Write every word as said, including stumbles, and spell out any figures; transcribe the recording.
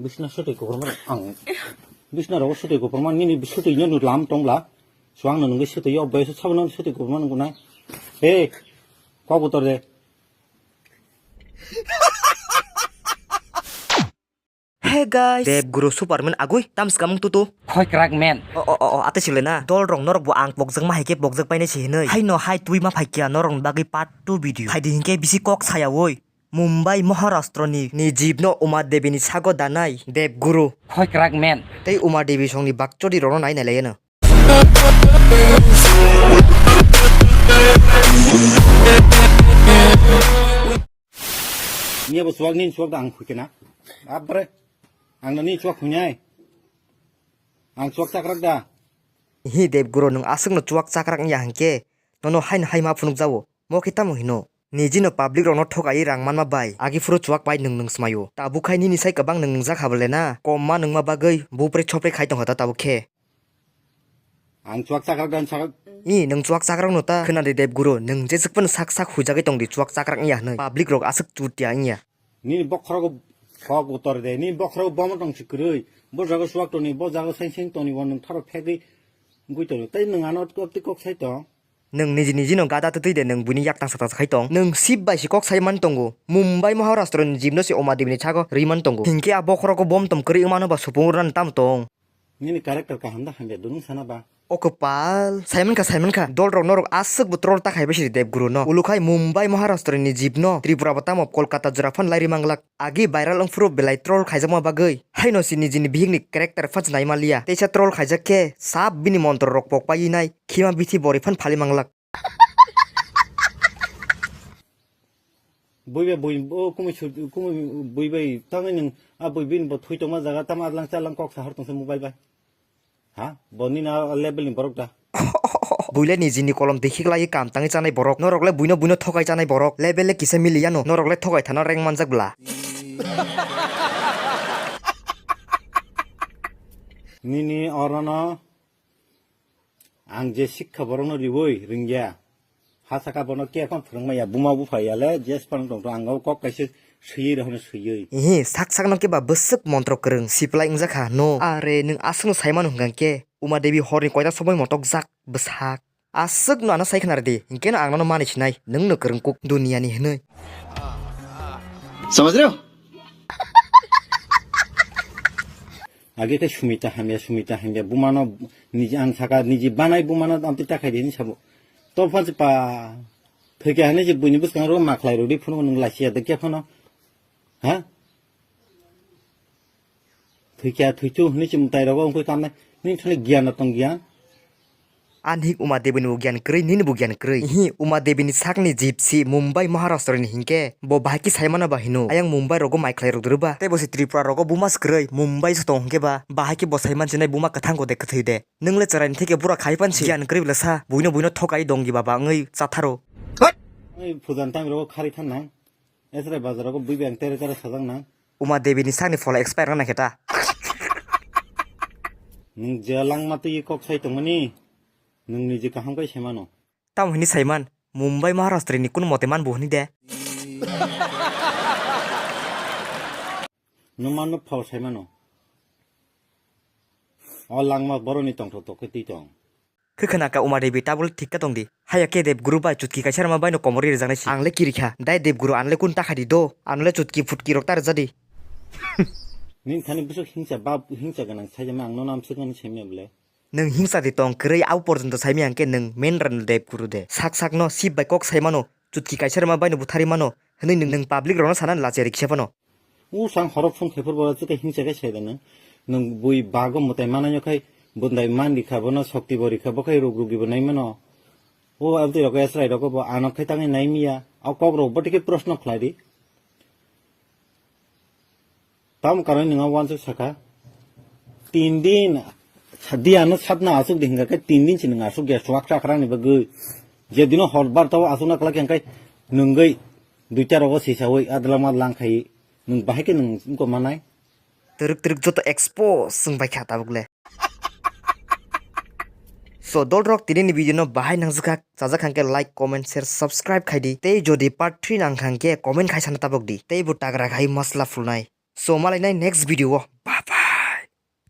Bisna sotwi kuphurma ang. Bisna rogo sotwi kuphurma nini sotwi no lam tongla. Swang no nungwi sotwi yo boyso sabo no sotwi kuphurma nungna. Hey, kok utor de. Hey guys. Dev Guru Superman agui tam skamung tutu. Khoi krak man. O o o o ate sile na. Dol rong norok bo ang pokjak ma hai khe pokjak painai se hinoi. Hai no hai twi ma phai kya norok ni bagwi part two video. Hai di hinkhe bisi kok saya woi. Mumbai Maharashtra ni ni jib no Uma Devi ni sago danai Dev Guru. Khoi krak man. Tei Uma Devi song ni bakchodi rok no nai nai lai no. Niya bo chuwak nini chuwak da ang khuikena. Abbre. Ang nini chuwak khuinai. Ang chuwak chakrak da. Hi Dev Guru nwng aswk no chuwak chakrak wngya hwnkhe nono haino hai ma phunuk jago. Mo khe tamo hino? Niji no public rok no thokai rang manma bai agi phuru chuwak pai nwng nwng smaio. Tabuk khai nini sai kwbang nwng nwngjak ha bole na. Kom ma nwngma bagwi bupre chopre khai tongkha ta tabuk khe. Ang chuwak chakrak dan chakrak. I nwng chuwak chakrak no ta khwnadi Dev Guru nwng jeswk phano sak sak huijagwi tongdi chuwak chakrak wngya hwnwi public rok aswk chutia wngya. Nini bokhorogo kok utor de, nini bokhorogo bomo tong si kwrwi. Bo jaga chuwak toni, bo jaga seng seng toni, bo nwng tharo phegwi gwi toni. Tei nwng ano kok twi kok sai tong. Nwng niji niji no gada twtwi de nwng buini yak tangsa tangsa khai tong. Nwng sip bai se kok sai man tongo. Mumbai Maharashtra ni jib no se Oma Devi ni chago rwi man tongo. Hinkhe a bokhorogo bom tom kwrwi wngmano ba supung rwna tam tong. Nini character kaham da hamya dunung sana ba. O kwpal, saimankha saimankha, dol rok norok aswk bo troll ta khai bai sidi Dev Guru no. Ulukhai Mumbai Maharashtra ni jib no Tripura bo tamo Kolkata jora phan lairi manglak. Agi viral wngphuru belai troll khaijakma bagwi. Haino si nijini bihikni character phano naima liya. Teisa troll khaijak khe sap bini montro rok pok paiwi nai. Khima bithi bori phan phali manglak. Bui bai bui bo kumui su kumui bui bai tangwi nwng a bui bini bo thui tongma jaga tamo adlang chalang kok sahar tongsa mobile bai. Ha? Bo nini a level ni borok da? Buile nijini kolom dikhiklai kam tangwi chanai borok. Norok le buino buino thokai chanai borok. Level le kisa miliyano. Norok le thokai thana rank manjak bla. Nini orono ang je sikha borokno riwi ringya. Ha saka bono khe phano phwrwngmaya, buma bupha ya le, je phano tongtho, ang o kok kaisa swiwi rw phano swiwi. Ihi, sak sakno khe ba bwswk montro kwrwng, siplai wngjakha, no. Are, nwng aswkno saimano hwnkha khe, Uma Devi horni koita somoi motokjak, bwsak. Aswkno ano sai khna rwdi, hinkhe no ang nono mani sinai, nwngno kwrwng kuk duniyani hwnwi. Samajh rahe ho? Age khe Sumita hamya, Sumita hamya, bumano niji ang saka, niji banai bumano amtwi ta khai di hinwi sabo. To phan se pa thwikya hinwi se buini bwskango makhlai rwdi phunu nwng lachiya de khe phano. Ha? Thwikya thwichu hinwi se mwtai rogo wngkhe kamnai. Nini thani giyan no tong giyan. Ani Uma Devi ni bo giyan kwrwi, nini bo giyan kwrwi. Ihi, Uma Devi ni sakni jipsi Mumbai Maharashtra ni hinkhe bo bahai khe saimano ba hino. Ayang Mumbai rogo mai khlai rwdwrw ba. Tei bo se Tripura rogo buma se kwrwi, Mumbai se tong hinkhe ba. Bahai khe bo saiman sinai buma kwthang ko de kwthwi de. Nwng le chwrai ni theke bura khai pan si. Giyan kwrwi bwla sa, buino buino thokai dongi baba wngwi chatharo. Ai phujan time rogo khari than nang. Esrai bazar rogo bui beng tere tere sajak nang. Uma Devi ni sakni phola expire wngna khe ta. Nwng je langma twi kok sai tongmani, nwng niji kaham khe sai mano. Tamo hwnwi saiman, Mumbai Maharashtra ni kunu mote man bo hwnwi de. Nwng mano phal sai mano. O langma boroni tongthok tok khe twi tong. Khe khna ka Uma Devi tabul thik ta tong di. Haya khe Dev Guru bai chutki kaisa rwma bai no komor ri rwjaknai si. Ang le kiri kha. Dai Dev Guru ang le kun ta kha di do. Ano le chutki phutki rok ta rwja di. Nini thani bwswk hingsa ba hingsa gwnang sai jama ang nono amswk nani sai manya bwle. Nwng hingsa di tong kwrwi abo porjonto sai manya hwnkhe nwng main rwno Dev Guru de. Sak sak no sip bai kok sai mano. Chutki kaisa rwma bai no buthari mano. Hwnwi nwng, nwng public rokno sana lachiya rikse phano. Usang horok phone khe phuru bo chwkhe hingsa khe sai da nwng. Nwng bui bago mwtai manai no khai bwndai man rikha bono shokti bo rikha bo khai ruk rugi bo nai mano. O abtwi rok esrai rok bo ano khai tangwi nai miya. O kok rok bo tike proshno khlai di. Tamo karon nwng wansuk saka. Tin din sa-, di ano satna asuk di hingka khe tin din si nwng asuk ya suwak chakrang ni bagwi. Je dino hor bar tao asuk na kala khe hingkai nwngwi duita rogo sisawi adla ma lang khai nwng bahai khe nwng wngko manai. Twrwk twrwk joto expose wng bai kha tabuk le. So, dol rok tini ni video no bahai nangjakha, chajak hangke like, comment, share, subscribe khai di. Tei jodi part three nang hangke comment khai sana tabuk di. Tei bo tagra khai masla phulnai. So malainai next video o.